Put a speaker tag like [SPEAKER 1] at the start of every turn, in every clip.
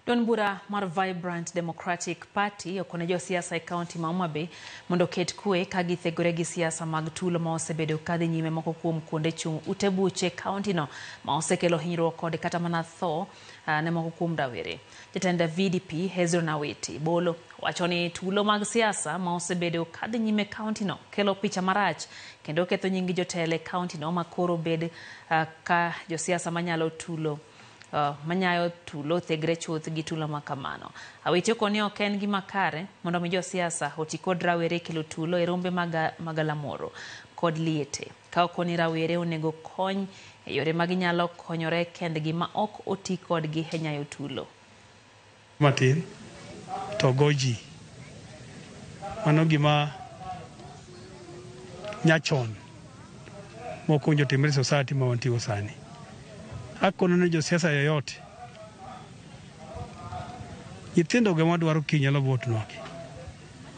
[SPEAKER 1] Duond bura mar Vibrant Democratic Party okone josiasa e kaunti ma Homa Bay mondo oket kwe ka githegore gi siasa mag tulo ma osebedo kadhi nyime moko kuom kuonde chung' ute buche e kaunti no ma osekelo hinyruok kod kata mana tho ne moko kuom rawere. Jatend VDP Hezron Awiti Bolo wacho ni tulo mag siasa ma osebedo kadhi nyime e kaunti no kelo picha marach kendo ketho nying jotelo e kaunti no ma koro bed ka josiasa manyalo tulo manyayo tulo thegre chuth gi tulo ma kamano. Awiti okoni ok en gima kare mondo mi josiasa oti kod rawere kelo tulo e rombe mag galamoro kod liete. Ka okoni rawere onego kony e yore ma ginyalo konyore kendgi ma ok oti kodgi e nyayo tulo.
[SPEAKER 2] Matin to go ji. Mano gima nyachon mok owinjo timre e society ma wantie sani. Akono ne josiasa yoyote, nyithindo go ema dwaro kiny nyalo vote nwa gi.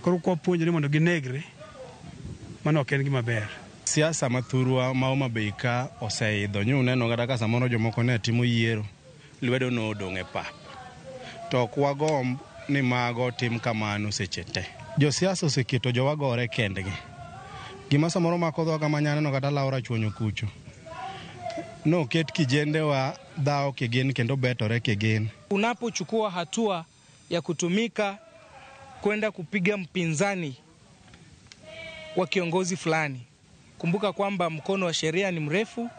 [SPEAKER 2] Koro kwapuonjore mondo ginegre, mano ok en gima ber.
[SPEAKER 3] Siasa ma thurwa ma Homa Bay ka oseidho nyo uneno kata ka samoro jomoko ne timo yiero lwedo nodong' e pap. To ok wagomb ni mago tim kamano seche te. Josiasa oseketo jowa gore kendgi. Gima samoro mako dhoga ma nyaneno kata lawo rachuonyo kucho. Noket kijendewa dhawo kigin kendo betore kigin.
[SPEAKER 4] Unapochukua hatua ya kutumika kwenda kupiga mpinzani wa kiongozi fulani, kumbuka kwamba mkono wa sheria ni mrefu.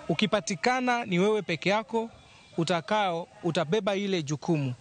[SPEAKER 4] Ukipatikana ni wewe peke yako utakao utabeba ile jukumu.